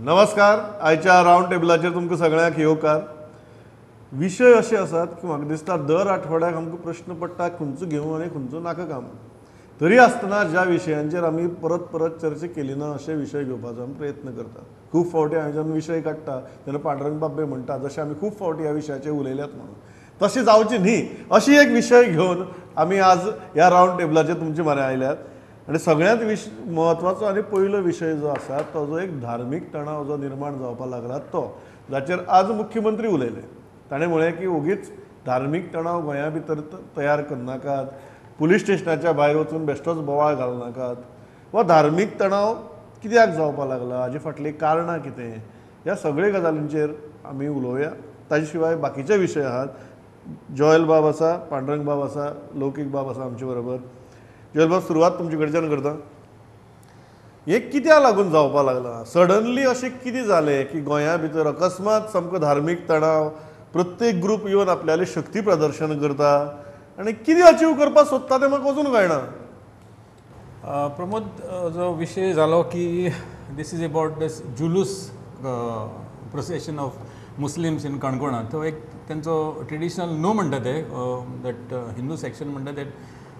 नमस्कार. आयच्या रावंड टेबलाचेर तुमकां सगळ्यांक येवकार. विशय अशे आसात की म्हाका दिसता दर आठवड्याक आमकां प्रश्न पडटा खंयचो घेवं आनी खंयचो नाका काम. तरी आसतना ज्या विशयांचेर आमी परत परत चर्चा केली ना अशे विशय घेवपाचो आमी प्रयत्न करतात. खूब फावटी हांवें जेन्ना विशय काडटा तेन्ना पांडुरंग बाब्बे म्हणटा जशें आमी खूब फावटी ह्या विशयाचेर उलयल्यात म्हणून, तशें जावचें न्ही अशी एक विशय घेवन आमी आज ह्या रावंड टेबलाचेर तुमचे म्हऱ्यान आयल्यात. आनी सगळ्यांत म्हत्वाचो आनी पयलो विशय जो आसा तो जो एक धार्मीक तणाव जो निर्माण जावपाक लागला तो, जाचेर आज मुख्यमंत्री उलयले. ताणें म्हळें की ओगीच धार्मीक तणाव गोंया भितर तयार करनाकात, पुलीस स्टेशनाच्या भायर वचून बेश्टोच बोवाळ घालनाकात, वा धार्मीक तणाव कित्याक जावपाक लागला हाजे फाटलीं कारणां कितें, ह्या सगळे गजालींचेर आमी उलोवया. ताजे शिवाय बाकीचे विशय आहात. जोयल बाब आसा, पांडुरंग बाब आसा, लौकीक बाब आसा आमचे बरोबर. जोयल बाब, सुरवात तुमचे कडच्यान करता. हें कित्याक लागून जावपाक लागलां? सडनली अशें कितें जालें की गोंया भितर अकस्मात सामको धार्मीक तणाव, प्रत्येक ग्रूप येवन आपल्याली शक्ती प्रदर्शन करता आनी कितें अचीव करपाक सोदता तें म्हाका अजून कळना. प्रमोद, जो विशय जालो की this is about this जुलूस procession of Muslims in काणकोणा. तो एक तेंचो ट्रेडिशनल नो म्हणटा ते, that Hindu section म्हणटा that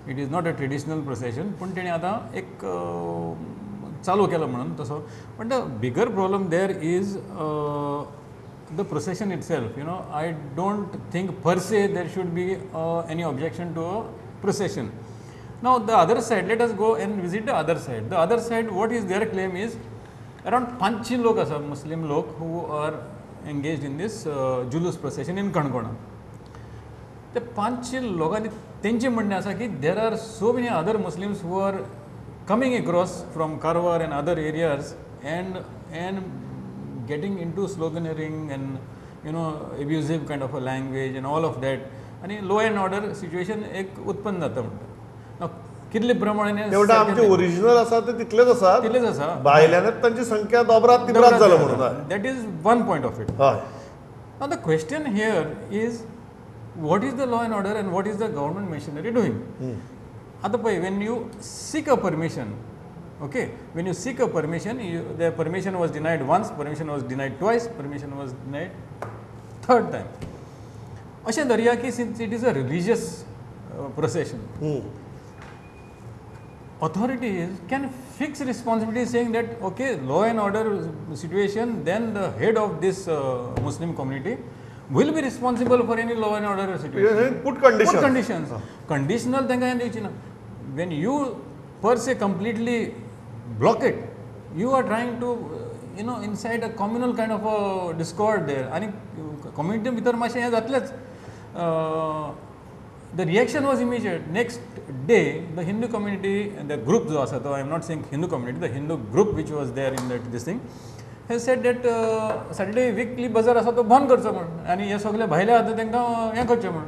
it is not a traditional procession, पूण तेणी आतां एक चालू केलो म्हणून तसो. पण the bigger problem there is the procession itself. You know, I don't think per se there should be any objection to a procession. Now the other side, let us go and visit the other side. The other side, what is their claim is around 500 lok asa Muslim lok who are engaged in this Julus procession in Canacona. ते 500 लोकांनी तेंचें म्हणणें आसा की there are so many other Muslims who are coming across from Karwar and other areas and getting into sloganeering and you know abusive kind of a language and all of that, आणि law and order situation एक उत्पन्न जाता म्हणटा. कितले प्रमाणे तेवढं आमचे original आसा ते तितलेच आसा, तितलेच आसा, भायल्यानच तांची संख्या दोबरात तिबरात जाल्या म्हणून. That is one point of it. Now the question here is what is the law and order and what is the government machinery doing? आतां पळय, when you seek a permission, okay, when you seek a permission, the permission was denied once, permission was denied twice, permission was denied third time. अशें धरया की since it is a religious procession, authorities can fix responsibility saying that okay, law and order situation, then the head of this Muslim community will be responsible for any law and order situation. Put conditions. Put conditions. Conditional तांकां हें दिवची ना. When you per se completely block it, you are trying to you know incite a communal kind of a discord there. आनी community भितर मातशें हें जातलेंच. The reaction was immediate. Next day, the Hindu community and the group जो आसा तो, I am not saying Hindu community, the Hindu group which was there in that this thing has said that Saturday weekly bazaar आसा तो बंद करचो म्हूण आनी हे सगळे भायले आसा तांकां हें करचें म्हूण,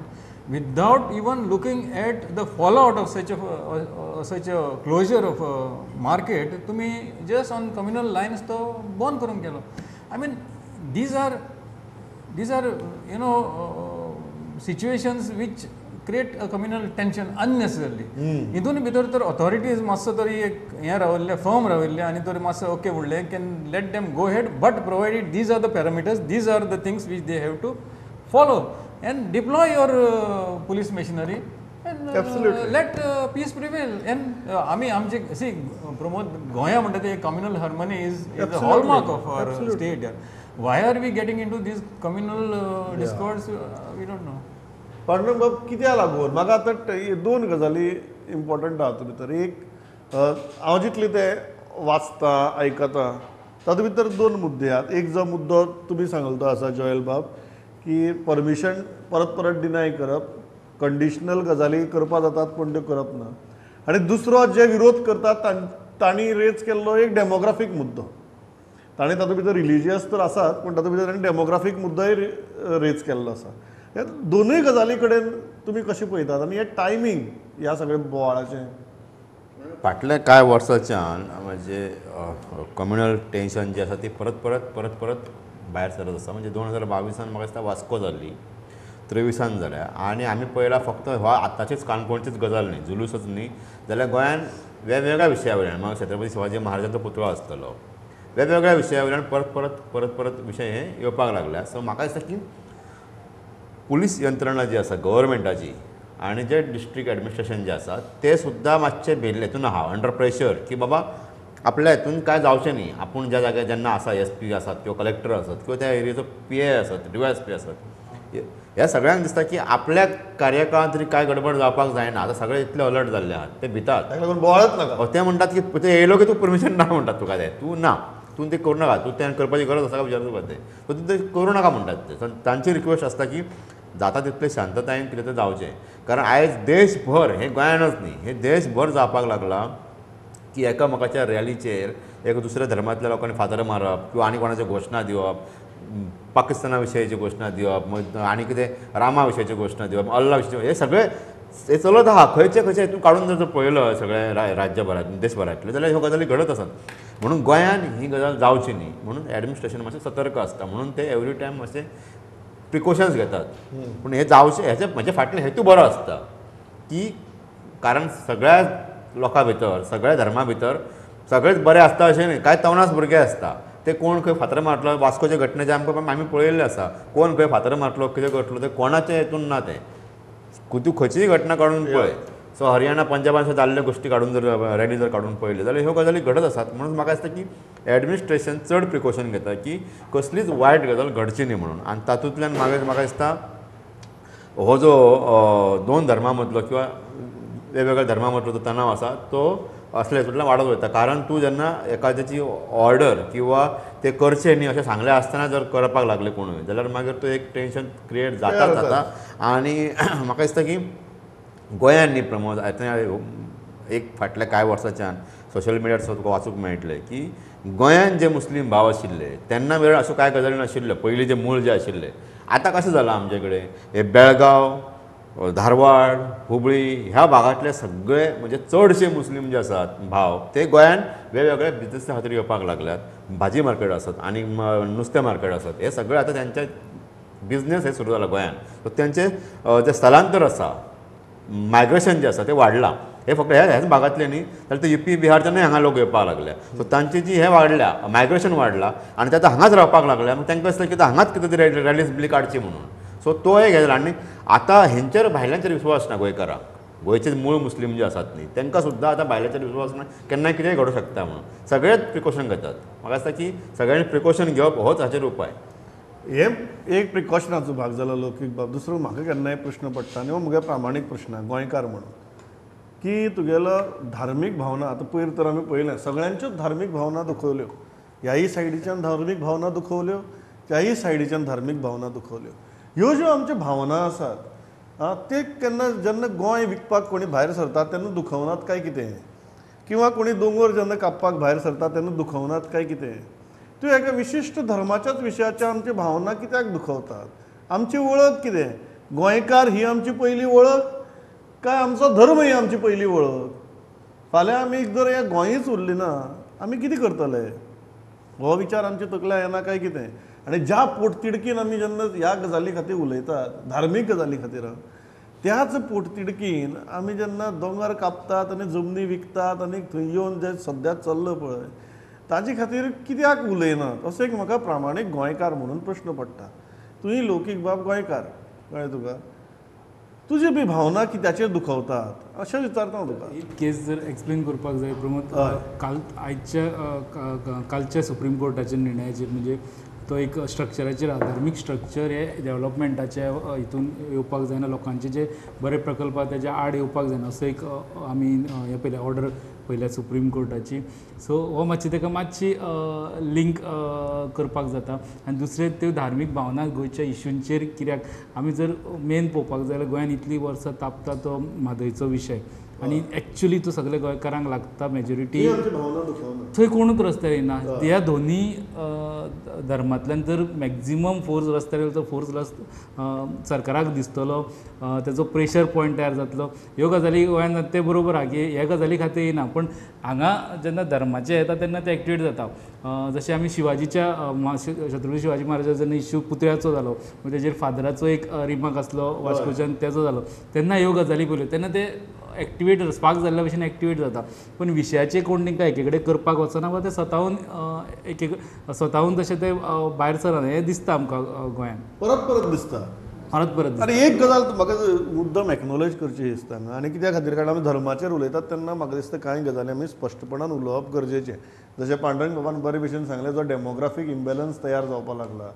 without even looking at the fallout of such a closure of a market. तुमी just on communal lines तो बंद करूंक गेलो. I mean these are you know situations which create a communal tension unnecessarily. हितून भितर तर ऑथॉरिटीज मातसो तरी एक हें रावल्लें, फर्म राविल्लें आनी तरी मातसो ओके म्हणलें, can let them go ahead but provided these are the parameters, these are the things which they have to follow and deploy your police machinery and let peace prevail. And आमी आमचे C Pramod, गोंया म्हणटा ते communal harmony is the hallmark of our state. Why are we getting into these communal discords? We don't know. Pandurang बाब, कित्याक लागून म्हाका आतां दोन गजाली इम्पॉर्टंट आहा भितर. एक, हांव जितलें तें वाचता आयकता तातूंत भितर दोन मुद्दे आहात. एक जो मुद्दो तुमी सांगलो तो आसा जोयल बाब की परमिशन परत परत डिनाय करप, कंडिशनल गजाली करपाक जातात पूण त्यो करप ना. आनी दुसरो, जे विरोध करतात तांणी रेज केल्लो एक डेमोग्राफीक मुद्दो. ताणें तातूंत भितर रिलिजियस तर आसात पूण तातूंत भितर ताणें डेमोग्राफीक मुद्दोय रेज केल्लो आसा. ह्या दोनूय गजाली कडेन तुमी कशें पळयतात आनी हें टायमींग ह्या सगळ्या बोवाळाचें? फाटल्या कांय वर्सांच्यान म्हणजे कम्युनल टेंशन जें आसा ती परत परत परत परत भायर सरत आसा. म्हणजे 2022 म्हाका दिसता वास्को जाल्ली, 23 जाल्या आनी आमी पळयला फक्त हो आतांचीच काणकोणचीच गजाल न्ही, जुलूसच न्ही, जाल्यार गोंयान वेगवेगळ्या विशया वयल्यान, मग छत्रपती शिवाजी महाराजांचो पुतळो आसतलो, वेगवेगळ्या विशया वयल्यान परत परत परत परत विशय हे येवपाक लागल्या. सो म्हाका दिसता की पुलीस यंत्रणा जी आसा गव्हर्मेंटाची आनी जे डिस्ट्रिक्ट एडमिनिस्ट्रेशन जे आसा ते सुद्दां मातशे भिल्ले हितून आहा, अंडर प्रेशर की बाबा आपल्या हितून कांय जावचें न्ही. आपूण ज्या जाग्यार जेन्ना आसा एस पी आसात किंवा कलेक्टर आसत किंवा त्या एरियेचो पी ए आसत, डी वाय एस पी आसत, ह्या सगळ्यांक दिसता की आपल्या कार्यकाळांत तरी कांय गडबड जावपाक जायना. आतां सगळे इतले अलर्ट जाल्ले आहात, ते भितात, ताका लागून बोवाळच नाका. ते म्हणटात की ते येयलो की तूं परमिशन ना म्हणटात तुका, ते तूं ना, तूं तें करूं नाका, तूं तें करपाची गरज आसा काय विचारता तुका ते, सो तूं तें करूं नाका म्हणटात ते. तांची रिक्वेस्ट आसता की जाता तितले शांततायेन कितें तें जावचें, कारण आयज देशभर, हें गोंयानच न्ही, हें देशभर जावपाक लागलां की एकामेकाच्या रॅलीचेर एक दुसऱ्या धर्मांतल्या लोकांनी फातर मारप किंवा आनी कोणाच्यो घोशणा दिवप, पाकिस्ताना विशयाची घोशणा दिवप, आनी कितें रामा विशयाची घोशणा दिवप, अल्ला विशयाची, हे सगळे हे चलत आहा. खंयचे खंयचे हितून काडून जर पळयलो सगळें राज्यभरांत देशभरांतलें जाल्यार ह्यो गजाली घडत आसात. म्हणून गोंयान ही गजाल जावची न्ही म्हणून एडमिनिस्ट्रेशन मातशें सतर्क आसता, म्हणून ते एवरी टायम मातशें प्रिकॉशन्स घेतात. पूण हें जावचें हेचे म्हजे फाटलें हेतू बरो आसता की कारण सगळ्या लोकां भितर सगळ्या धर्मा भितर सगळेच बरे आसता अशें न्ही, कांय तवनास भुरगे आसता ते कोण खंय फातर मारतलो. वास्कोचे घटनेचे आमकां आमी पळयल्लें आसा, कोण खंय फातर मारतलो कितें करतलो तें कोणाचें हितून ना, तें तूं खंयचीय घटना काडून पळय. सो हरियाणा पंजाबान जाल्ल्यो गोश्टी काडून जर रॅली जर काडून पळयल्यो जाल्यार ह्यो गजाली घडत आसात. म्हणून म्हाका दिसता की एडमिनिस्ट्रेशन चड प्रिकॉशन घेता की कसलीच वायट गजाल घडची न्ही म्हणून. आनी तातूंतल्यान मागीर म्हाका दिसता हो जो दोन धर्मां मदलो किंवा वेगवेगळ्या धर्मां मदलो जो तणाव आसा तो असल्या हितूंतल्यान वाडत वयता. कारण तूं जेन्ना एखाद्याची ऑर्डर किंवा ते करचें न्ही अशें सांगलें आसतना जर करपाक लागले कोणूय जाल्यार मागीर तो एक टेंशन क्रिएट जाता जाता. आनी म्हाका दिसता की गोंयान न्ही प्रमोद, आतां एक फाटल्या कांय वर्सांच्यान सोशल मिडियार सुद्दां तुका वाचूंक मेळटलें की गोंयान जे मुस्लीम भाव आशिल्ले तेन्ना वेळ अश्यो कांय गजाली नाशिल्ल्यो, पयलीं जे मूळ जे आशिल्ले. आतां कशें जालां आमचे कडेन हे बेळगांव, धारवाड, हुबळी ह्या भागांतले सगळे म्हणजे चडशे मुस्लीम जे आसात भाव ते गोंयान वेगवेगळ्या बिजनेसा खातीर येवपाक लागल्यात. भाजी मार्केट आसत आनी नुस्तें मार्केट आसत, हे सगळे आतां त्यांचे बिजनेस हे सुरू जाला गोंयान. सो तेंचे जे स्थलांतर आसा, मायग्रेशन जें आसा तें वाडलां. हे फक्त ह्याच भागांतले न्ही जाल्यार ते युपी बिहारच्यानूय हांगा लोक येवपाक लागले. सो तांची जी हें वाडल्या, मायग्रेशन वाडलां आनी ते आतां हांगाच रावपाक लागल्या. मागीर तांकां दिसता की आतां हांगाच कितें तरी रॅलीज बिली काडची म्हणून. सो तो एक हें जाला. आनी आतां हेंचेर भायल्यांचेर विश्वास ना गोंयकारांक, गोंयचे मूळ मुस्लीम जे आसात न्ही तांकां सुद्दां आतां भायल्याचेर विश्वास ना, केन्नाय कितेंय घडूंक शकता म्हणून सगळेच प्रिकॉशन घेतात. म्हाका दिसता की सगळ्यांनी प्रिकॉशन घेवप होच हाचेर उपाय. हे एक प्रिकॉशनाचो भाग जाला लौकीक बाब. दुसरो म्हाका केन्नाय प्रश्न पडटा आनी हो म्हगे प्रामाणीक प्रश्न गोंयकार म्हणून की तुगेलो धार्मीक भावना आतां पयर तर आमी पळयलें सगळ्यांच्योच धार्मीक भावना दुखवल्यो, ह्याय सायडीच्यान धार्मीक भावना दुखवल्यो, त्याय सायडीच्यान धार्मीक भावना दुखवल्यो. ह्यो ज्यो आमच्यो भावना आसात आं ते केन्ना जेन्ना गोंय विकपाक कोणी भायर सरतात तेन्ना दुखवनात काय कितें, किंवा कोणी दोंगर जेन्ना कापपाक भायर सरतात तेन्ना दुखवनात काय कितें, त्यो एका विशिश्ट धर्माच्याच विशयाच्या आमच्यो भावना कित्याक दुखवतात? आमची वळख कितें? गोंयकार ही आमची पयली वळख काय आमचो धर्म ही आमची पयली वळख? फाल्यां आमी जर ह्या गोंयच उरली ना आमी कितें करतले हो विचार आमच्या तकल्या येना काय कितें? आनी ज्या पोटतिडकीन आमी जेन्ना ह्या गजाली खातीर उलयतात, धार्मीक गजाली खातीर, त्याच पोटतिडकीन आमी जेन्ना दोंगर कापतात आनी जमनी विकतात आनी थंय येवन जें सद्या चल्लां पळय ताजे खातीर कित्याक उलयनात असो एक म्हाका प्रामाणीक गोंयकार म्हणून प्रश्न पडटा. तुवें लौकीक बाब गोंयकार, कळ्ळें तुका, तुजी बी भावना कित्याचेर दुखवतात अशें विचारता हांव तुका. एक केस जर एक्सप्लेन करपाक जाय प्रमोद, काल आयच्या कालच्या सुप्रीम कोर्टाच्या निर्णयाचेर, म्हणजे तो एक स्ट्रक्चराचेर, धार्मीक स्ट्रक्चर हे डेवलपमेंटाच्या हितून येवपाक जायना, लोकांचे जे बरे प्रकल्प आहा तेज्या आड येवपाक जायना असो एक आमी हें पयलें ऑर्डर पयल्या सुप्रीम कोर्टाची. सो हो मातशी ताका मातशी लिंक करपाक जाता. आनी दुसरें त्यो धार्मीक भावना गोंयच्या इशूंचेर कित्याक आमी जर मेन पळोवपाक जाय जाल्यार गोंयान इतलीं वर्सां तापता तो म्हादयचो विशय आनी एक्चुली तो सगळे गोंयकारांक लागता मेजॉरिटी, थंय कोणूच रस्त्यार येना. ह्या दोनी धर्मांतल्यान जर मॅक्झिमम फोर्स रस्त्यार येयलो तर फोर्स सरकाराक दिसतलो, तेजो प्रेशर पॉयंट तयार जातलो. ह्यो गजाली गोंयान तें बरोबर आहा की ह्या गजाली खातीर येना, पूण हांगा जेन्ना धर्माचें येता तेन्ना तें एक्टिवेट जाता. जशें आमी शिवाजीच्या छत्रपती शिवाजी महाराजाचो जेन्ना इश्यू पुतळ्याचो जालो, तेजेर फादराचो एक रिमार्क आसलो वास्कोच्यान तेजो जालो, तेन्ना ह्यो गजाली पळयल्यो तेन्ना ते एक्टिवेट एक्टिवेट स्पार्क जाल्ल्या भशेन एक्टिवेट जाता पण विशयाचे कोण तांकां एके कडेन करपाक वचना वा ते स्वताहून एक स्वताहून तशें ते भायर सरना हें दिसता आमकां गोंयांत परत परत दिसता परत परत. आनी एक गजाल म्हाका मुद्दम एक्नॉलेज करची दिसता आनी कित्या खातीर कारण आमी धर्माचेर उलयतात तेन्ना म्हाका दिसता कांय गजाली आमी स्पश्टपणान उलोवप गरजेचें. जशें पांडुरंग बाबान बरे भशेन सांगलें जो डेमोग्राफीक इम्बॅलन्स तयार जावपाक लागला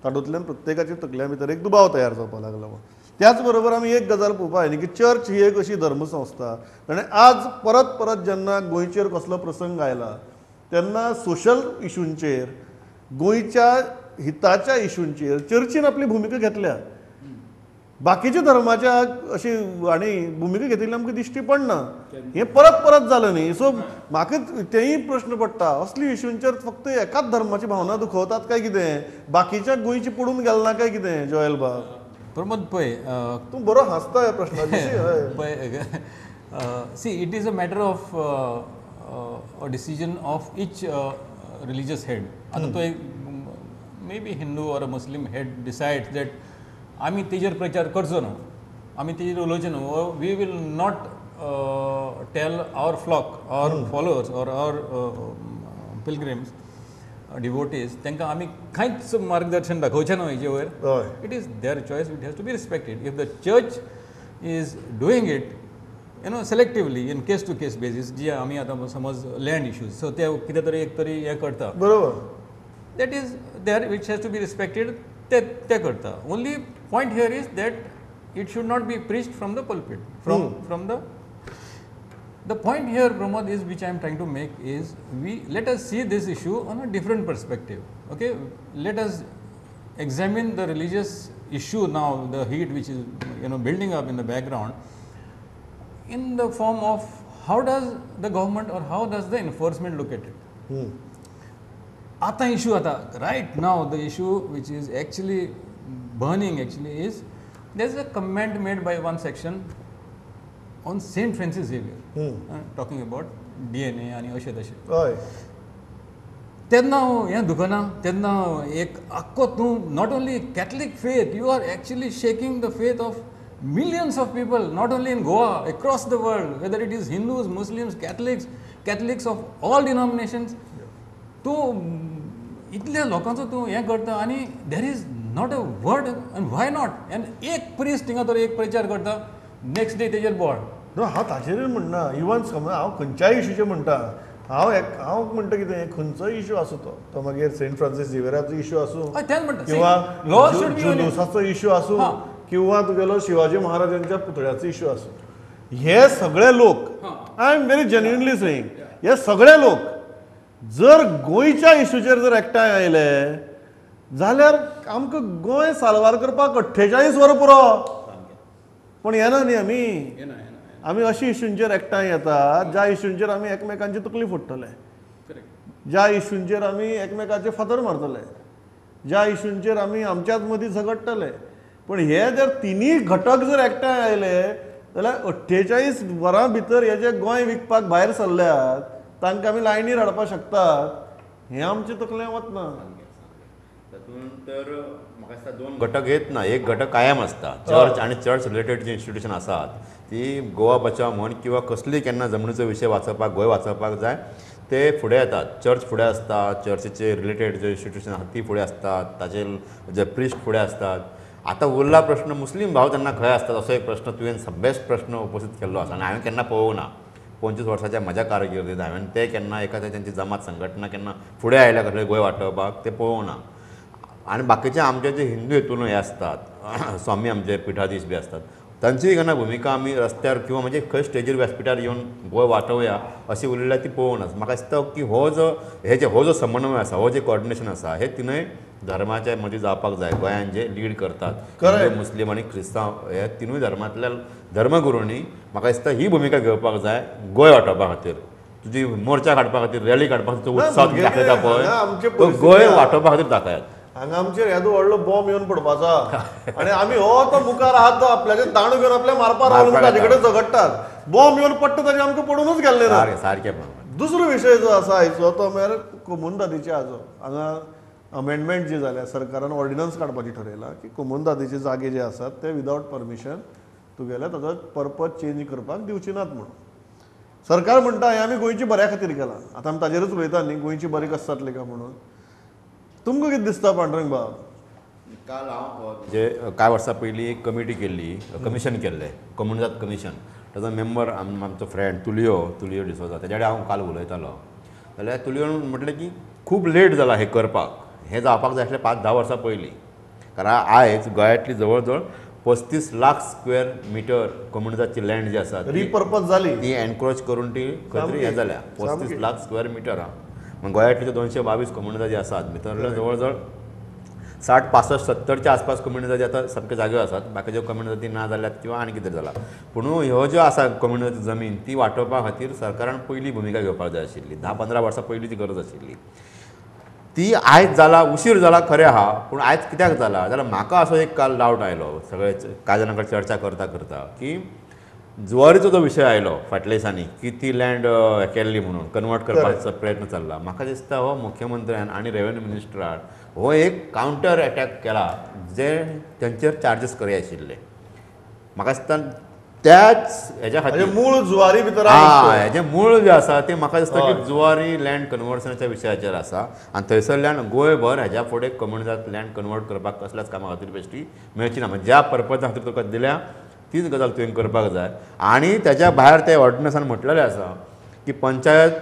तातूंतल्यान प्रत्येकाच्या तकल्या भितर एक दुबाव तयार जावपाक लागला. त्याच बरोबर आमी एक गजाल पळोवपाक जाय न्ही की चर्च ही एक अशी धर्मसंस्था आनी आज परत परत जेन्ना गोंयचेर कसलो प्रसंग आयला तेन्ना सोशल इशूंचेर गोंयच्या हिताच्या इशूंचेर चर्चीन आपली भुमिका घेतल्या. बाकीच्या धर्माच्या अशी आनी भुमिका घेतिल्ली आमकां दिश्टी पडना. हें परत परत जालें न्ही. सो म्हाका तेंय प्रश्न पडटा असली इशूंचेर फक्त एकाच धर्माची भावना दुखवतात काय कितें बाकीच्या गोंयची पडून गेल ना काय कितें. जोएल बाब प्रमोद पळय तूं बरो हांसता ह्या प्रश्नाचेर. पळय see it is a matter of a decision of each religious head. आतां तो एक maybe Hindu or a Muslim head decides that आमी तेजेर प्रचार करचो न्हू आमी तेजेर उलोवचें न्हू we will not tell our flock our followers or our pilgrims devotees तांकां आमी कांयच मार्गदर्शन दाखोवचें न्हू हेजे वयर. It is their choice it has to be respected. If the church is doing it you know selectively in case to case basis जी आमी आतां समज लँड इश्यूज सो ते कितें तरी एक तरी हें करता बरोबर that is there which has to be respected ते करता. Only point here is that it should not be preached from the pulpit from the point here Pramod is which I am trying to make is we let us see this issue on a different perspective. Okay, let us examine the religious issue now, the heat which is you know building up in the background in the form of how does the government or how does the enforcement look at it. आतां issue आतां right now the issue which is actually burning actually is there is a comment made by one section on Saint Francis Xavier talking about DNA आनी अशें तशें. तेन्ना हें दुखना तेन्ना एक आख्खो तूं not only Catholic faith you are actually shaking the faith of millions of people not only in Goa across the world whether it is Hindus Muslims Catholics Catholics of all denominations. तूं इतल्या लोकांचो तूं हें करता आनी there is not a word आनी why not आनी एक प्रिस्ट थिंगा तर एक प्रचार करता नेक्स्ट डे तेजेर बोवाळ. न्हू हांव ताचेरूय म्हणना इवन समज हांव खंयच्याय इशूचेर म्हणटा हांव हांव म्हणटा कितें खंयचोय इशू आसूं तो तो मागीर सेंट फ्रांसीस झेवियराचो इशू आसूं किंवा जुलूसाचो इशू आसूं किंवा तुगेलो शिवाजी महाराजांच्या पुतळ्याचो इशू आसूं हे सगळे लोक I am very genuinely saying हे सगळे लोक जर गोंयच्या इशूचेर जर एकठांय आयले जाल्यार आमकां गोंय साल्वार करपाक 48 वरां पुरो. पूण येना न्ही आमी आमी अशी इशूंचेर एकठांय येतात ज्या इशूंचेर आमी एकमेकांची तकली फोडटले ज्या इशूंचेर आमी एकमेकाचे फातर मारतले ज्या इशूंचेर आमी आमच्याच मदीं झगडटले. पूण हे जर तिनूय घटक जर एकठांय आयले जाल्यार 48 वरां भितर हे जे गोंय विकपाक भायर सरल्यात तांकां आमी लायनीर हाडपाक शकतात हें आमचे तकलें वतना. तातूंत तर म्हाका दिसता दोन घटक येत ना. एक घटक कायम आसता चर्च आनी चर्च रिलेटेड जी इन्स्टिट्युशन आसात ती गोवा बचाव म्हण किंवा कसली केन्ना जमनीचो विशय वाचोवपाक गोंय वाचोवपाक जाय ते फुडें येतात. चर्च फुडें आसता चर्चीचे रिलेटेड जे इन्स्टिट्युशन आसात ती फुडें आसतात ताचे जे प्रिस्ट फुडें आसतात. आतां उरला प्रश्न मुस्लीम भाव तेन्ना खंय आसतात असो एक प्रश्न तुवें बेस्ट प्रश्न उपस्थित केल्लो आसा आनी हांवें केन्ना पळोवंक ना. 25 वर्साच्या म्हज्या कारकिर्दींत हांवें ते केन्ना एखाद्या तेंची जमात संघटना केन्ना फुडें आयल्या कसले गोंय वाटोवपाक ते पळोवंक ना. आनी बाकीचे आमचे जे हिंदू हेतून हे आसतात स्वामी आमचे पिठाधीश बी आसतात तांची केन्ना भुमिका आमी रस्त्यार किंवा म्हणजे खंय स्टेजीर व्यासपिठार येवन गोंय वाटोवया अशी उलयल्या ती पळोवंक ना. म्हाका दिसता की हो जो हे जे हो जो समन्वय आसा हो जे कॉर्डिनेशन आसा हे तिनूय धर्माच्या मदीं जावपाक जाय. गोंयांत जे लीड करतात हिंदू मुस्लीम आनी क्रिस्तांव हे तिनूय धर्मांतल्या धर्मगुरूंनी म्हाका दिसता ही भुमिका घेवपाक जाय गोंय वाटोवपा खातीर. तुजी मोर्चा काडपा खातीर रॅली काडपा खातीर उत्साह दाखयता पळय तो गोंय वाटोवपा खातीर दाखयात. हांगा आमचेर येदो व्हडलो बॉम्ब येवन पडपाचो आनी आमी हो तो मुखार आहात तो आपल्याचे दांडो घेवन आपल्या मारपा रावलो ताजे कडेन झगडटात. बॉम्ब येवन पडटा ताजे आमकां पडूनच गेल्लें ना. सारकें. दुसरो विशय जो आसा आयचो तो म्हळ्यार कोमुनिदादीचे आजो हांगा अमेंडमेंट जी जाल्या सरकारान ऑर्डिनन्स काडपाची ठरयलां की कोमुनिदादीचे जागे जे आसात ते विदावट परमिशन तुगेले ताजो पर्पज चेंज करपाक दिवचे नात म्हणून. सरकार म्हणटा हें आमी गोंयची बऱ्या खातीर केलां. आतां आमी ताजेरूच उलयता न्ही, गोंयची बरी कशें जातलें काय म्हणून. तुमकां कितें दिसता पांडुरंग बाब? काल हांव म्हणजे कांय वर्सां पयलीं एक कमिटी केल्ली, कमिशन केल्लें, कोमुनिदाद कमिशन. ताजो मेंबर आमचो फ्रेंड तुलियो डिसोजा, तेज्या कडेन हांव काल उलयतालो. जाल्यार तुलियोन म्हटलें की खूब लेट जाला हें करपाक, हें जावपाक जाय आसलें 5-10 वर्सां पयलीं. कारण आयज गोंयांतली जवळ जवळ 35 लाख स्क्वेअर मिटर कोमुनिदादची लँड जी आसा रिपर्पज जाली, ती एनक्रोच करून ती खंय तरी हें जाल्या. 35 लाख स्क्वेअर मिटर आहा. मग गोंयांतली 222 कोमुनिदादी जी आसात भितरल्यो जवळ जवळ 60, 65, 70च्या आसपास कोमुनिदादी आतां सामक्यो जाग्यो आसात. बाकीच्यो कोमुनिदादी ना जाल्यात किंवा आनी कितें जालां. पूण ह्यो ज्यो आसा कोमुनिदादी जमीन ती वांटोवपा खातीर सरकारान पयली भुमिका घेवपाक जाय आशिल्ली. 10-15 वर्सां पयलीं ती गरज आशिल्ली. ती आयज जाला, उशीर जाला खरें आहा, पूण आयज कित्याक जाला जाल्यार म्हाका असो एक काल डावट आयलो सगळे कांय जाणां कडेन चर्चा करता करता की जुवारीचो जो विशय आयलो फाटल्या दिसांनी की ती लँड केल्ली म्हणून कन्वर्ट करपाचो प्रयत्न चल्ला. म्हाका दिसता हो मुख्यमंत्र्यान आनी रेवेन्यू मिनिस्टरान हो एक कावंटर एटॅक केला जे तेंचेर चार्जीस करया आशिल्ले. म्हाका दिसता त्याच हेज्या खातीर मूळ जुवारी भितर हेजें मूळ जें आसा तें म्हाका दिसता की जुवारी लँड कन्वर्सनाच्या विशयाचेर आसा आनी थंयसरल्यान गोंयभर हेज्या फुडें कोमुनिदाद लँड कन्वर्ट करपाक कसल्याच कामा खातीर बेश्टी मेळची ना. म्हणजे ज्या पर्पजा खातीर तुका दिल्या तीच गजाल तुवें करपाक जाय. आनी तेज्या भायर ते ऑर्डिनन्सान म्हटलेलें आसा की panchayat,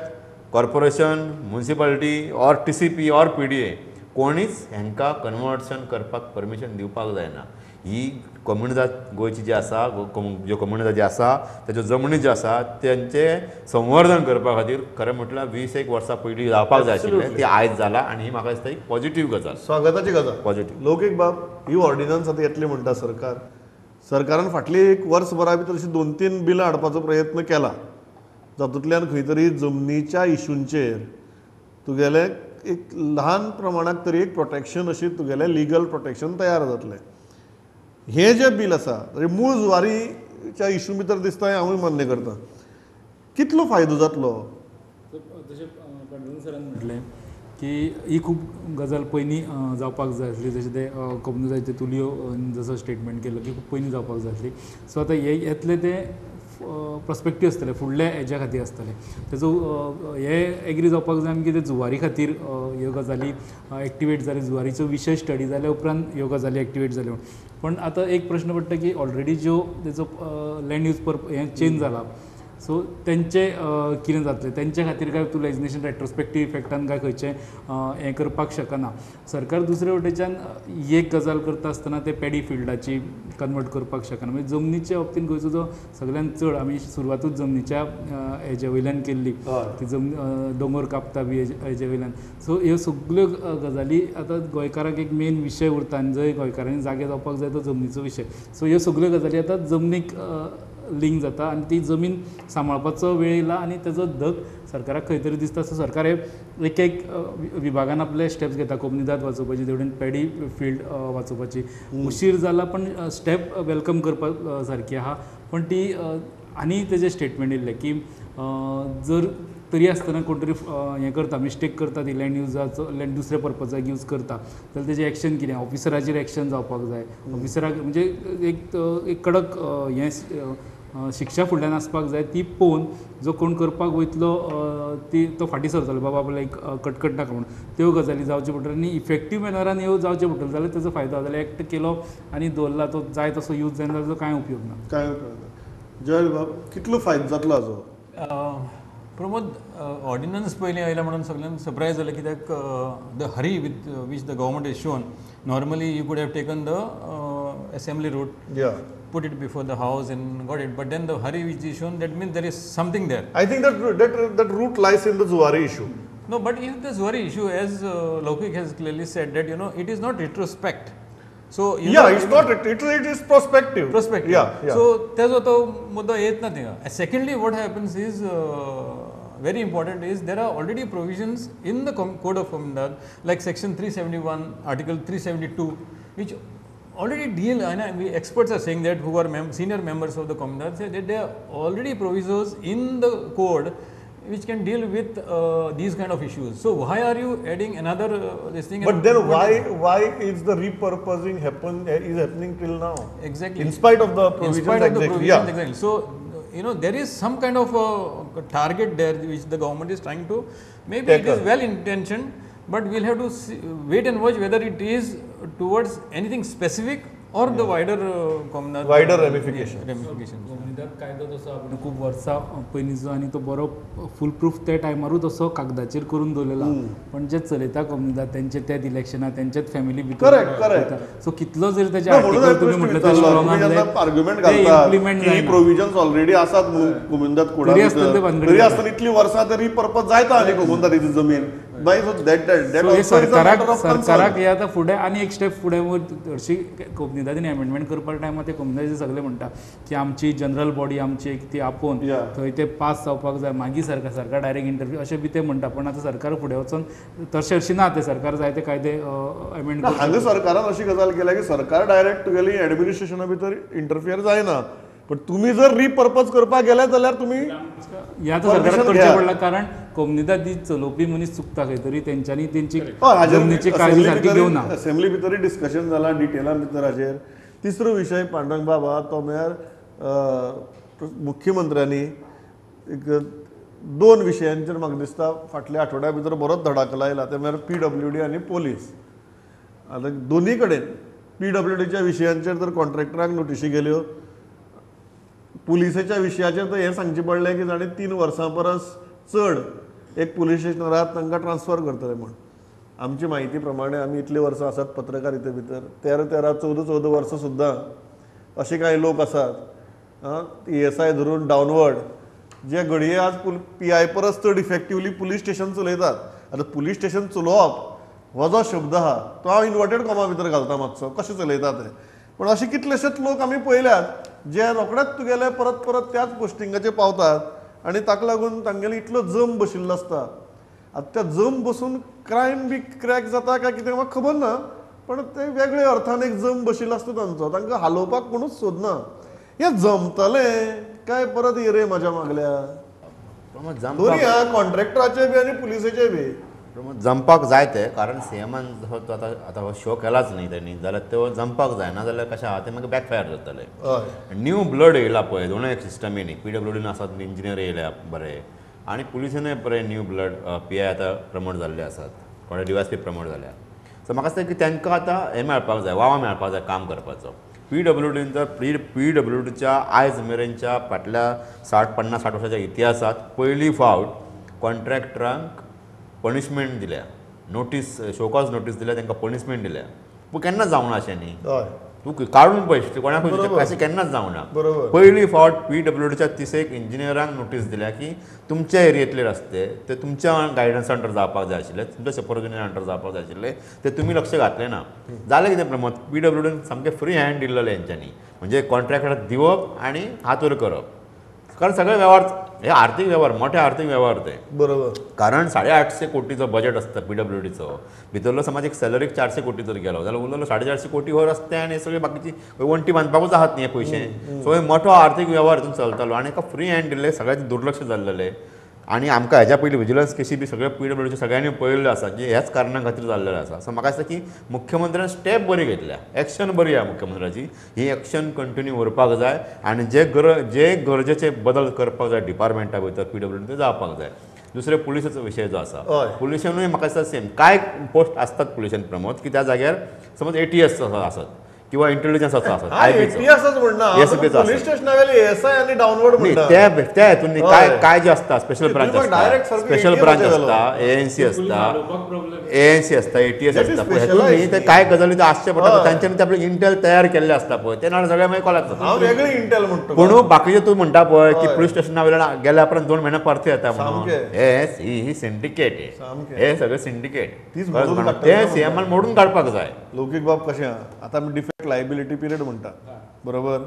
corporation, municipality or TCP or PDA कोणीच हेंकां कन्वर्शन करपाक परमिशन दिवपाक जायना. ही कोमुनिदाद गोंयची जी आसा, ज्यो कोमुनिदाद जी आसा तेज्यो जमनी ज्यो आसा तेंचें संवर्धन करपा खातीर खरें म्हटल्यार 20 वर्सां पयलीं जावपाक जाय आशिल्लें, ती आयज जाला आनी ही म्हाका दिसता एक पॉजिटीव गजाल, स्वागताची गजाल, पॉजिटीव. लौकीक बाब, ही ऑर्डिनन्स आतां येतली म्हणटा सरकार. सरकारान फाटली एक वर्सभरा भितर अशी 2-3 बिलां हाडपाचो प्रयत्न केला जातूंतल्यान खंय तरी जमनीच्या इशूंचेर तुगेलें एक ल्हान प्रमाणांत तरी एक प्रोटेक्शन अशी तुगेलें लिगल प्रोटेक्शन तयार जातलें. हें जें बील आसा मूळ जुवारीच्या इशू भितर दिसता हें हांवूय मान्य करता. कितलो फायदो जातलो? जशें पांडुरंग सरान म्हटलें की ही खूब गजाल पयलीं जावपाक जाय आसली. जशें ते कोमुनिदादीचे तुलियो जसो स्टेटमेंट केलो की खूब पयलीं जावपाक जाय आसली. सो आतां हे येतले ते प्रॉस्पेक्टीव आसतले, फुडल्या हेज्या खातीर आसतले. तेजो हे एग्री जावपाक जाय आमी की ते जुवारी खातीर ह्यो गजाली एक्टिवेट जाल्यो, जुवारीचो विशय स्टडी जाल्या उपरांत ह्यो गजाली एक्टिवेट जाल्यो. पण आतां एक प्रश्न पडटा की ऑलरेडी ज्यो तेजो लँड यूज हें चेंज जाला, सो तेंचे कितें जातलें, तेंचे खातीर काय तूं लेजिस्लेशन रेट्रोस्पेक्टीव इफेक्टान काय खंयचें हें करपाक शकना. सरकार दुसरे वटेच्यान ही एक गजाल करता आसतना ते पेडी फिल्डाची कन्वर्ट करपाक शकना. म्हणजे जमनीच्या बाबतीन गोंयचो जो सगळ्यान चड आमी सुरवातूच जमनीच्या हेजे वयल्यान केल्ली, ती जमनी दोंगर कापता बी हेजे वयल्यान. सो ह्यो सगल्यो गजाली आतां गोंयकारांक एक मेन विशय उरता आनी जंय गोंयकारांनी जागे जावपाक जाय तो जमनीचो विशय. सो ह्यो सगल्यो गजाली आतां जमनीक लिंक जाता आनी ती जमीन सांबाळपाचो वेळ येयला आनी तेजो धक सरकाराक खंय तरी दिसता. सो सरकार हे एक एक विभागान आपले स्टेप्स घेता, कोमुनिदाद वाचोवपाची, तेवटेन पेडी फिल्ड वाचोवपाची. उशीर जाला पण स्टेप welcome करपा सारकी आहा. पण ती आनी तेजें स्टेटमेंट येयल्लें की जर तरी आसतना कोण तरी हें करता, मिस्टेक करता, ती लँड युजाचो लँड दुसऱ्या पर्पजाक यूज करता जाल्यार तेजें एक्शन कितें, ऑफिसराचेर एक्शन जावपाक जाय. ऑफिसराक म्हणजे एक एक कडक हें शिक्षा फुडल्यान आसपाक जाय, ती पळोवन जो कोण करपाक वयतलो ती तो फाटीं सरतलो, बाबा आपल्याक एक कटकट नाका म्हणून. त्यो गजाली जावच्यो पडटल्यो आनी इफेक्टीव मॅनरान ह्यो जावच्यो पडटल्यो जाल्यार तेजो फायदो. जाल्यार एक्ट केलो आनी दवरला तो जाय तसो यूज जायना जाल्यार कांय उपयोग ना. कांय उपयोग ना. जय बाब, कितलो फायदो जातलो हाजो? प्रमोद, ऑर्डिनन्स पयलीं आयला म्हणून सगळ्यांक सरप्रायज जालें कित्याक the hurry with which the government is shown, normally you could have taken the assembly route, put it before the house and got it, but then the hurry which is shown, that means there is something there. I think that root lies in the Zuari issue. No, but if the Zuari issue, as Loukik has clearly said, that you know it is not retrospect. So you know, it's not it is prospective. Prospective. Yeah. So तेजो तो मुद्दो येत ना थिंगा. Secondly, what happens is very important is there are already provisions in the Code of Comunidad, like section 371, article 372, which already deal, and we experts are saying that who are senior members of the Comunidad say that there are already provisos in the code which can deal with these kind of issues. So why are you adding another this thing? But then why is the repurposing is happening till now? Exactly. In spite of the provisions, exactly. Yeah. Exactly. So you know there is some kind of target there which the government is trying to, maybe it is well intentioned, but we'll have to wait and watch whether it is towards anything specific or the wider wider ramification. Comunidade कायदो तसो आपण खूब वर्सां पयलींचो आनी तो बरो फूल proof त्या टायमारूच तसो कागदाचेर करून दवरलेलो, पण जे चलयता कोमुनिदाद तेंचे त्याच इलेक्शनाक तेंच्याच फॅमिली भितर. करेक्ट. सो कितलो जरी तेजे आर्टिकल तुमी म्हटलें ते स्ट्रॉंग आर्ग्युमेंट घालतात की प्रोविजन्स ऑलरेडी आसात म्हणून कोमुनिदाद कोडा तरी आसतना इतली वर्सां तरी पर्पज जायता आनी कोमुनिदादीची जमीन. सरकाराक हे आतां फुडें आनी एक स्टेप फुडें हरशीं कोमुनिदादीन एमेंडमेंट करपा टायमार ते कोमुनिदादी सगळे म्हणटा की आमची जनरल बॉडी आमची एक ती आपोवन थंय ते पास जावपाक जाय, मागीर सरकार सरकार डायरेक्ट इंटरव्यू अशें बी ते म्हणटा. पण आतां सरकार फुडें वचून तशें हरशीं ना, ते सरकार जाय ते कायदे एमेंड. हांगा सरकारान अशी गजाल केल्या की सरकार डायरेक्ट तुगेली एडमिनिस्ट्रेशना भितर इंटरफियर जायना, पण तुम्ही जर रिपर्पज करपाक गेले जाल्यार तुम्ही ह्या आतां सरकाराक करचें पडला, कारण कोमुनिदाद चलोवपी मनीस चुकता खंय तरी, तेंच्यांनी तेंची जमनीची काळजी सारकी घेवना. असेंब्ली भितरूय डिस्कशन जालां डिटेला भितर हाजेर. तिसरो विशय पांडुरंग बाबा तो म्हळ्यार मुख्यमंत्र्यांनी एक दोन विशयांचेर म्हाका दिसता फाटल्या आठवड्या भितर बरोच धडाको लायला, ते म्हळ्यार PWD आनी पोलीस. आतां दोनी कडेन PWDच्या विशयांचेर तर कॉन्ट्रॅक्टरांक नोटिशी गेल्यो, पुलिसेच्या विशयाचेर तर हें सांगचें पडलें की जाणें 3 वर्सां परस चड एक पुलीस स्टेशनार आहात तांकां ट्रान्सफर करतले म्हूण. आमची म्हायती प्रमाणे आमी इतलीं वर्सां आसात पत्रकारिते भितर, 13 13 14 14 वर्सां सुद्दां अशे कांय लोक आसात ESI धरून डावनवर्ड जे घडये आज PI परस चड इफेक्टिवली पुलीस स्टेशन चलयतात. आतां पुलीस स्टेशन चलोवप हो जो शब्द आहा तो हांव इन्वर्टेड कॉमा भितर घालता मातसो, कशें चलयतात ते. पूण अशे कितलेशेच लोक आमी पळयल्यात जे रोखडेच तुगेले परत परत त्याच पोस्टिंगाचेर पावतात आनी ताका लागून तांगेलो इतलो जम बशिल्लो आसता. आतां त्या जम बसून क्रायम बी क्रॅक जाता काय कितें म्हाका खबर ना, पण ते वेगळे अर्थान एक जम बशिल्लो आसता तांचो, तांकां हालोवपाक कोणूच सोदना. हें जमतलें काय परत ये रे म्हज्या मागल्या दोन्ही आहा, कॉन्ट्रॅक्टराचे बी आनी पुलिसेचे बी. जमपाक जाय ते, कारण सीएमान जो तो आतां आतां हो शो केलाच न्ही तेणी, जाल्यार तो जमपाक जायना जाल्यार कशें आहा तें मागीर बॅकफायर जातलें. न्यू ब्लड येयला पळय दोनूय सिस्टमीनी, PWDन आसात इंजिनियर येयल्या बरे, आनी पुलिसेनूय बरे न्यू ब्लड PI आतां प्रमोट जाल्ले आसात, थोडे DYSP promote जाल्या. सो म्हाका दिसता की तांकां आतां हें मेळपाक जाय, वाव मेळपाक जाय काम करपाचो. PWDन जर PWDच्या आयज मेरेनच्या फाटल्या 60 50 60 वर्साच्या इतिहासांत पयली फावट कॉन्ट्रॅक्टरांक पनिशमेंट दिल्या, नोटीस शोकॉज notice दिल्या, तांकां पनिशमेंट दिल्या. पूण केन्ना जावना अशें न्ही, तूं काडून पळय कोणाक अशें केन्नाच जावना. पयली फावट PWDच्या 30 इंजिनियरांक नोटीस दिल्या की तुमच्या एरियेंतले रस्ते ते तुमच्या गायडन्स अंडर जावपाक जाय आशिल्ले, तुमच्या सुपरविजन अंडर जावपाक जाय आशिल्ले, ते तुमी लक्ष घातलें ना. जालें कितें प्रमोद, PWDन सामकें फ्री हँड दिल्लें हेंच्यांनी, म्हणजे कॉन्ट्रॅक्टर दिवप आनी हात वयर करप, कारण सगळे वेव्हार हे आर्थीक वेव्हार, मोठे आर्थीक वेव्हार ते. बरोबर. कारण 850 कोटीचो बजेट आसता PWDचो, भितरलो समज एक सॅलरीक 400 कोटी जर गेलो जाल्यार उरलेलो 450 कोटी हो रस्ते आनी सगळे बाकीची वण्टी बांदपाकूच आहात न्ही हे पयशे. सो हे मोठो आर्थीक वेव्हार हितून चलतालो आनी एका फ्री हँड दिल्ले, सगळ्यांचें दुर्लक्ष जाल्लें. आनी आमकां हेज्या पयलीं विजिलन्स केशी बी सगळे PWDचे सगळ्यांनी पळयल्ल्यो आसा की ह्याच कारणा खातीर जाल्लेलें आसा. सो म्हाका दिसता की मुख्यमंत्र्यान स्टेप बरी घेतल्या, एक्शन बरी आहा मुख्यमंत्र्याची, ही एक्शन कंटिन्यू उरपाक जाय आनी जे गरजेचे बदल करपाक जाय डिपार्टमेंटा भितर PWD ते जावपाक जाय. दुसरे पुलिसाचो विशय जो आसा, पुलिशेनूय म्हाका दिसता सेम कांय पोस्ट आसतात पुलिशेन प्रमोद की त्या जाग्यार समज ATS आसत किंवा इंटेलिजन्स आसत, त्या हेतून काय जे आसता स्पेशल ब्रांच आसता, स्पेशल ब्रांच आसता, ANC आसता, ANC आसता, ATS आसता, हेतून न्ही ते कांय गजाली ते आसचे पडटा, तांच्यांनी ते आपले इंटेल तयार केल्ले आसता पळय, ते नाजाल्यार सगळे मागीर कोलात जाता. पूण बाकीचे तूं म्हणटा पळय की पुलीस स्टेशना वयल्यान गेल्या उपरांत 2 म्हयने परते येता म्हणून, हे सिंडिकेट, हे सगळे सिंडिकेट, ते सीएमान मोडून काडपाक जाय. लौकीक बाब कशें आहा आतां आमी डिफेक्ट लायबिलिटी पिरियड म्हणटा, बरोबर.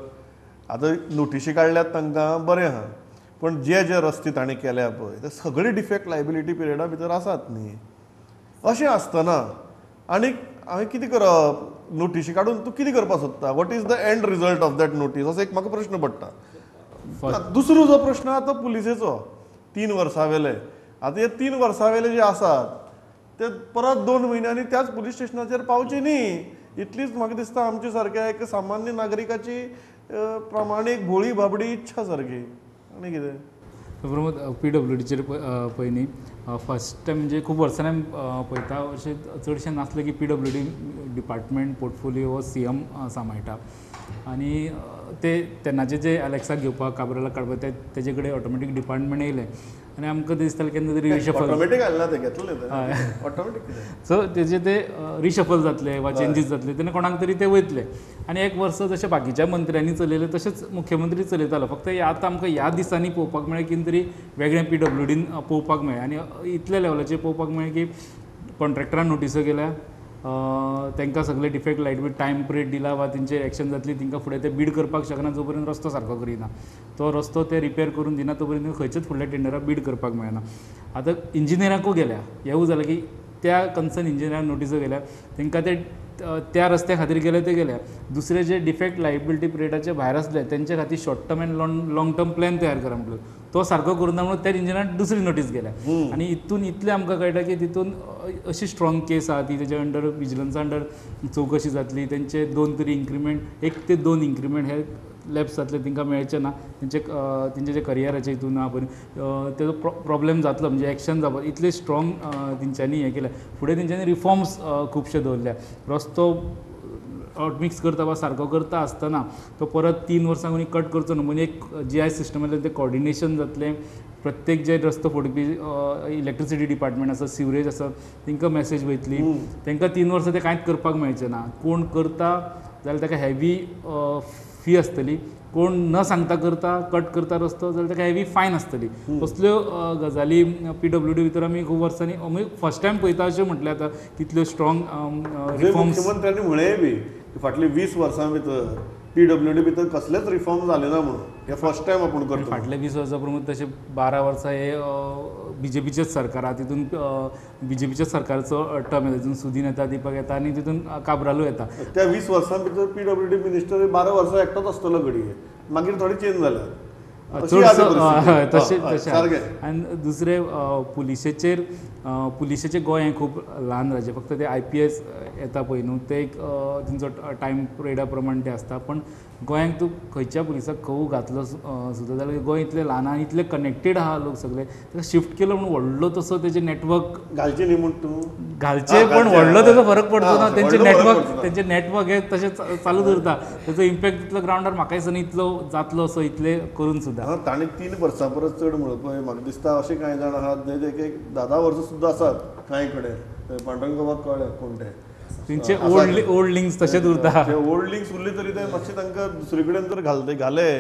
आतां नोटिशी काडल्यात तांकां बरें आहा, पूण जे जे रस्ते ताणें केल्या पळय ते सगळे डिफेक्ट लायबिलिटी पिरियडा भितर आसात न्ही. अशें आसतना आनी हांवें कितें करप, नोटिशी काडून तूं कितें करपाक सोदता, what is the end result of that notice, असो एक म्हाका प्रश्न पडटा. दुसरो जो प्रश्न आहा तो पुलिसेचो, 3 वर्सां वेले. आतां हे 3 वर्सां वेले जे आसात ते परत 2 म्हयन्यांनी त्याच पुलीस स्टेशनाचेर पावचे न्ही, इतलीच म्हाका दिसता आमच्या सारक्या एक सामान्य नागरिकाची प्रामाणीक भोळी भाबडी इच्छा सारकी. आनी कितें प्रमोद पी डब्ल्यू डीचेर पयलीं फर्स्ट टायम म्हणजे खूब वर्सांनी पळयता अशें चडशें नासलें की पीडब्ल्यूडी डिपार्टमेंट पोर्टफोलियो हो सीएम सांबाळटा आनी ते तेन्नाचे जे अलेक्साक घेवपाक काब्रालाक काडपाक ते तेजे कडेन ऑटोमॅटीक डिपार्टमेंट येयलें आनी आमकां दिसतालें केन्ना तरी रिशफल. ऑटोमॅटीक आयलें ना, तें घेतलें ऑटोमॅटीक. सो तेजे ते रिशफल जातले वा चेंजीस जातले तेन्ना कोणाक तरी ते वयतले आनी एक वर्स जशें बाकीच्या मंत्र्यांनी चलयलें तशेंच मुख्यमंत्री चलयतालो. फक्त हे आतां आमकां ह्या दिसांनी पळोवपाक मेळ्ळें कितें तरी वेगळें पीडब्ल्यूडीन पळोवपाक मेळ्ळें आनी इतल्या लेवलाचेर पळोवपाक मेळ्ळें की कॉन्ट्रॅक्टरान नोटिसो केल्या, तांकां सगळे डिफेक्ट लायट बी टायम पिरियड दिला वा तेंचेर एक्शन जातली, तांकां फुडें ते बीड करपाक शकना जो पर्यंत रस्तो सारको करिना, तो रस्तो ते रिपेर करून दिना तो पर्यंत खंयच्याच फुडल्या टेंडराक बीड करपाक मेळना. आतां इंजिनियरांकूय गेल्या, हेवूय जालें की त्या कन्सर्न इंजिनियरांक नोटिसो गेल्या, तांकां ते त्या रस्त्या खातीर गेले ते गेल्या. दुसरे जे डिफेक्ट लायबिलिटी पिरियडाचे भायर आसले तेंचे खातीर short term and long term plan तयार करा म्हटलं, तो सारको करूं ना म्हणून त्या इंजिनियरान दुसरी नोटीस गेल्या. आनी हितून इतलें आमकां कळटा की तितून अशी स्ट्रॉंग केस आहा ती तेच्या अंडर विजिलन्सा अंडर चवकशी जातली, तेंचे 2 तरी इन्क्रिमेंट, 1 ते 2 इन्क्रिमेंट हे लॅप्स जातले, तांकां मेळचें ना, तेंचे तेंचे जे करियराचे हितून आहा पळय तेजो प्रॉब्लेम जातलो, म्हणजे एक्शन जावपा इतलें स्ट्रॉंग तेंच्यांनी हें केलें. फुडें तेंच्यांनी रिफॉर्म्स खुबशे दवरल्या, रस्तो हॉटमिक्स करता वा सारको करता आसतना तो परत 3 वर्सां कोणी कट करचो न्हू म्हणजे एक जी आय सिस्टमांतल्यान तें कॉर्डिनेशन जातलें. प्रत्येक जे रस्तो फोडपी इलेक्ट्रिसिटी डिपार्टमेंट आसा, सिवरेज आसा, तांकां मॅसेज वयतली, तांकां 3 वर्सां तें कांयच करपाक मेळचें ना. कोण करता जाल्यार ताका हेवी फी आसतली, कोण न सांगता करता कट करता रस्तो जाल्यार ताका हेवी फायन आसतली. असल्यो गजाली पीडब्ल्यूडी भितर आमी खूब वर्सांनी आमी फर्स्ट टायम पळयता अशें म्हटलें आतां कितल्यो स्ट्रॉंग रिफॉर्म्स. मुख्यमंत्र्यांनी म्हळें बी की फाटली 20 वर्सां भितर पीडब्ल्यूडी भितर कसलेच रिफॉर्म जाले ना म्हणून हे फर्स्ट टायम आपूण करता. फाटले 20 वर्सां प्रमाण तशें 12 वर्सां हे बीजेपीचेच सरकार आहा, तितून बीजेपीच्याच सरकारचो टर्म येता, तितून सुदीन येता, दीपक येता आनी तितून काब्रालू येता. त्या 20 वर्सां भितर पीडब्ल्यूडी मिनिस्टर 12 वर्सां एकटोच आसतलो घडये, मागीर थोडे चेंज जाल्यात चडसो तशें तशें. आनी दुसरें पुलिशेचेर, पुलिशेचें गोंय हें खूब ल्हान राज्य, फक्त ते IPS येता पळय न्हू ते एक तेंचो टायम पिरियडा प्रमाण ते आसता. पण गोंयांक तूं खंयच्या पुलिसाक खंय घातलो सुद्दां जाल्यार गोंय इतलें ल्हान आनी इतलें कनेक्टेड आहा लोक सगळे, ताका शिफ्ट केलो म्हणून व्हडलो तसो तेजें नेटवर्क घालचें न्ही म्हूण तूं घालचें, पण व्हडलो तेजो फरक पडचो ना. तेंचें नेटवर्क, तेंचें नेटवर्क हें तशें चालू दवरता, तेजो इम्पॅक्ट तितलो ग्रावंडार म्हाका दिसना इतलो जातलो असो इतलें करून सुद्दां. ताणें 3 वर्सां परस चड म्हणून पळय म्हाका दिसता अशें कांय जाण आहात जे एक 10-10 वर्सां सुद्दां आसात कांय कडेन, पांडुरंग बाबाक कळ्ळें कोण ते, तेंचे ओल्ड लिंक्स तशेंच उरता. ओल्ड लिंक्स उरले तरी ते मातशे तांकां दुसरे कडेन जर घालते घाले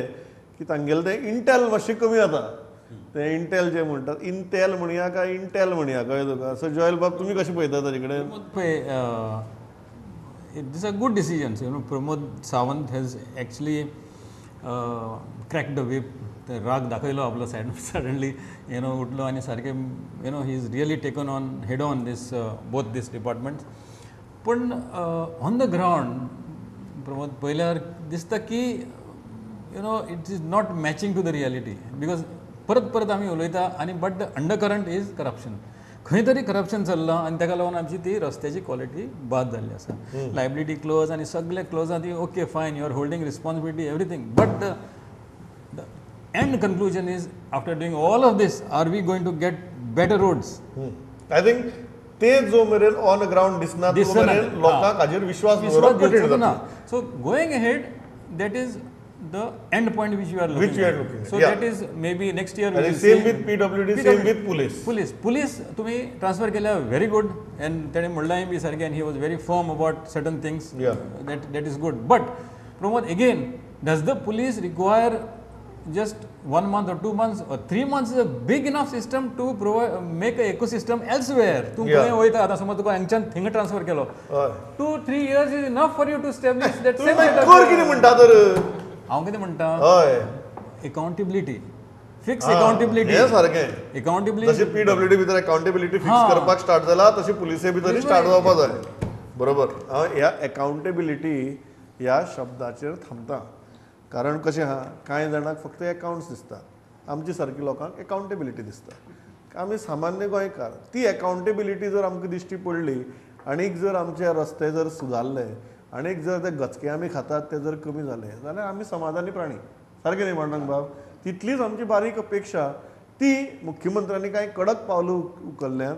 की तांगेलें तें इंटेल मातशें कमी जाता. तें इंटेल जें म्हणटात, इंटेल म्हणया काय इंटेल म्हणया कळ्ळें तुका. सो जॉयल बाब तुमी कशें पळयता ताजे कडेन? पळय, this are good decisions, you know. Pramod Sawant has actually crack the whip, ते राग दाखयलो आपलो सायड सडनली, you know, उठलो आनी सारकें, you know, he is really taken on head on this both this departments. पूण ऑन the ground Pramod पळयल्यार दिसता की you know it is not matching to the reality, because परत परत आमी उलयता आनी but the under current is corruption. खंय तरी करप्शन चल्लां आनी ताका लागून आमची ती रस्त्याची क्वॉलिटी बाद जाल्ली आसा. लायबिलिटी क्लोज आनी सगळे क्लोज आहा ती okay fine, you are holding responsibility everything, but the end conclusion is after doing all of this are we going to get better roads? I think ते जो मेरेन ऑन ग्रावंड दिसना तो मेरेन लोकांक हाजेर विश्वास दवरप कठीण ना. So going ahead that is the end point which you are looking. So that is maybe next year. Same with PWD, same with police. Police police तुमी ट्रान्सफर केल्या व्हेरी गुड, एंड तेणें म्हणलांय बी सारकें, and he was very firm about certain things, that is good. But Pramod, again does the police require just 1 month or 2 months or 3 months is a big enough system to provide, make an ecosystem elsewhere. तूं खंय वयता आतां समज तुका हांगच्यान थिंगा transfer केलो, 2-3 years is enough for you to establish that same. कर कितें म्हणटा तर? हांव कितें म्हणटा, अकाउंटेबिलिटी, फिक्स अकाउंटेबिलिटी. हें सारकें अकाउंटेबिलिटी, जशें पीडब्ल्यूडी भितर अकाउंटेबिलिटी फिक्स करपाक स्टार्ट जाला तशें पुलिसे भितर स्टार्ट जावपा जाय. बरोबर, हांव ह्या अकाउंटेबिलिटी ह्या शब्दाचेर थांबता, कारण कशें आहा कांय जाणांक फक्त एकावंट्स दिसता, आमचे सारकी लोकांक अकाउंटेबिलिटी दिसता. आमी सामान्य गोंयकार, ती अकाउंटेबिलिटी जर आमकां दिश्टी पडली आनीक जर आमचे रस्ते जर सुदारले आनीक जर ते गचके आमी खातात ते जर कमी जाले जाल्यार आमी समाधानी प्राणी. सारकें न्ही पांडुरंग बाब? तितलीच आमची बारीक अपेक्षा ती मुख्यमंत्र्यांनी कांय कडक पावलां उखल्ल्यात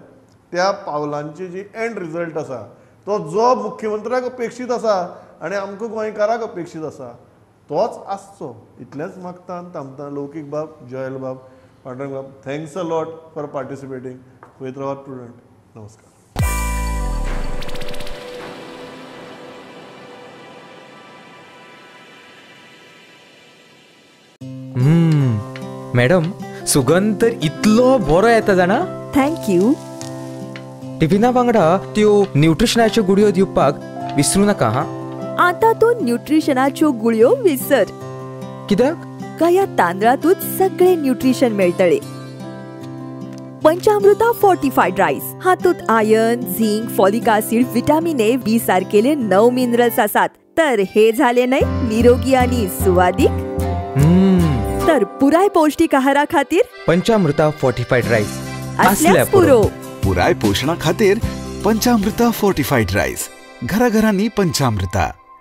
त्या पावलांची जी एंड रिजल्ट आसा तो जो मुख्यमंत्र्याक अपेक्षीत आसा आनी आमकां गोंयकाराक अपेक्षीत आसा तोच आसचो इतलेंच मागता आनी थांबता. लौकीक बाब, जॉयल बाब, पांडुरंग बाब, thanks a lot for participating. पळयत रावात प्रुडंट. नमस्कार. मॅडम, सुगंध तर इतलो बरो येता जाणा. Thank you. टिफिना वांगडा त्यो न्यूट्रिशनाच्यो गुळयो दिवपाक विसरू नाका. हा, आता तूं न्यूट्रिशनाच्यो गुळयो विसर. कित्याक? ह्या तांदळातूच सगळे न्यूट्रिशन मेळटले. पंचामृता फोर्टिफायड रायस हातूंत iron, zinc, folic acid, vitamin A, B सारकेले 9 minerals आसात. तर हे झाले न्हय निरोगी आणि सुवादीक. तर पुराय पौष्टिक आहारा खातीर पंचामृता फोर्टिफायड रायस असल्याच पुरो. पुराय पोषणा खातीर पंचामृता फोर्टिफायड रायस. घराघरांनी पंचामृता.